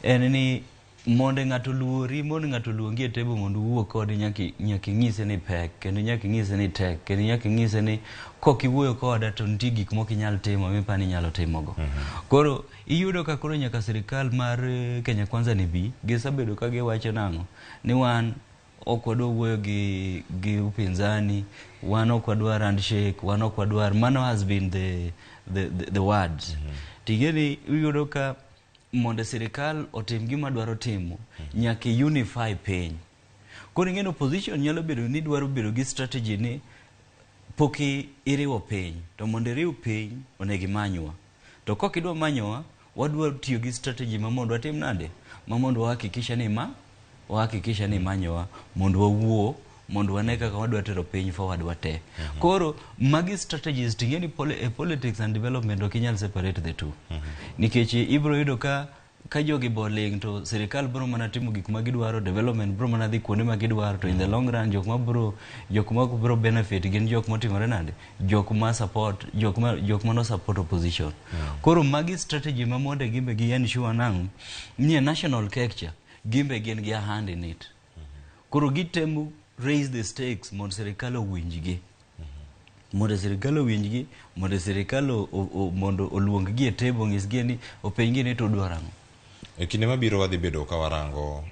En ni mondo ng'ato luori, mondo ng'ato oluongi e table mondo uwuo kode nyaka nyaka ing'ise ni pek, kendo nyaka ing'ise ni tek, kendo nyaka ing'ise ni kok iwuoyo koda to nitie gik mok inyal timo mipani inyalo timogo. Koro iyudo ka koro nyaka sirikal mar Kenya Kwanza ni bi, gisebedo ka giwacho nang'o? Ni wan ok wadwa wuoyo gi upinzani, wan ok wadwar handshake, wan ok wadwar, mano has been the words. Ting'e ni iyudo ka mondo sirikal otim gima dwaro timo, nyaka unify piny. Koro ing'e ni opposition nyalo bedo ni dwaro bedo gi strategy ni pok iriwo piny, to mondo iriw piny onego imanywa. To kok idwa manyowa, wadwa tiyo gi strategy ma mondo watim nade? Ma mondo wahakikisha ni ma wahakikisha ni imanyowa mondo wawuo mondo wane kaka wadwa tero piny forward wate. Koro magi strategies ting'e ni politics and development ok inyal separate the two. Nikech ibiro yudo ka jogi boling to sirikal biro mana timo gik ma gidwaro, development biro mana dhi kuonde ma gidwaro, to in the long run jok ma biro benefit gin jok motimore nade? Jok ma support, jok ma no support opposition. Koro magi strategy ma mondo gimbe gi ensure nang'o? Ni e national cake cha, gimbe gin gi a hand in it. Koro gitemo raise the stakes mondo sirikal owinjgi. Mondo sirikal owinjgi, mondo sirikal mondo oluong gi e table onyisgi ni openjgi ni to udwaro ang'o. E kinde mabiro wadhi bedo ka warango